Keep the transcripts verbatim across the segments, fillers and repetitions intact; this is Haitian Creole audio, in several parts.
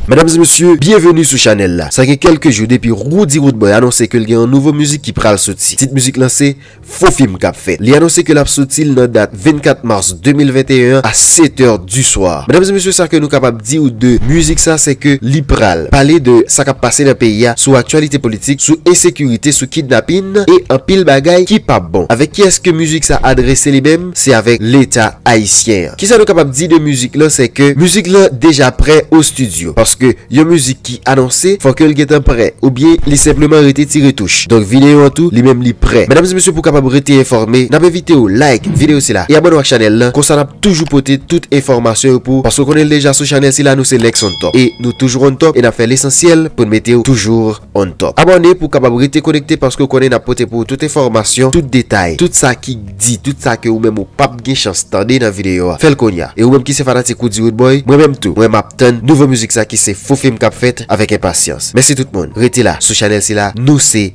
Medam e mesye, byenveni sou chanèl la. Sa gen kèlke jou depi Roody Roodboy anonse ke l gen yon nouvo mizik ki pral soti. Tit mizik lan se Fo Fim k ap fèt. Li anonse ke l ap soti l nan dat vennkat mas de mil venteyen an a sèt è di swa. Medam e mesye, sa ke nou kapab di w de mizik sa, se ke li pral pale de sa k ap pase nan peyi a, sou aktyalite politik, sou ensekirite, sou kidnapin e anpil bagay ki p ap bon. Avèk kiyès ke mizik sa adrese li menm? Se avèk Leta ayisyen an. Kisa nou kapab di de mizik lan? Se ke mizik lan deja prè o estidyo. Paske yon mizik ki anonse, fò ke l gentan prè, oubyen li senpleman rete ti retouch. Donk videyo an tou, li menm li prè. Medam e mesye, pou w kapab rete enfòme, n ap envite w like videyo sila e abòne w ak chanèl lan. Konsa n ap toujou pote tout enfòmasyon yo pou ou, paske w konnen l deja, sou chanèl sila nou se Lex on Top. E nou toujou on top e n ap fè lesansyèl pou n mete w toujou on top. Abòne pou w kapab rete konekte, paske w konnen n ap pote pou ou tout enfòmasyon, tout detay, tout sa ki di, tout sa ke ou menm ou p ap gen chans tande nan videyo a. Fè l kounye a. E ou menm ki se fanatik Roody Roodboy, mwen menm tou, mwen m ap tann nouvo mizik sa ki se Fo Fim k ap fèt avèk enpasyans. Mèsi tout moun. Rete la, sou chanèl sila, nou se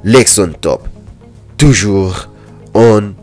Lex on Top. Toujou on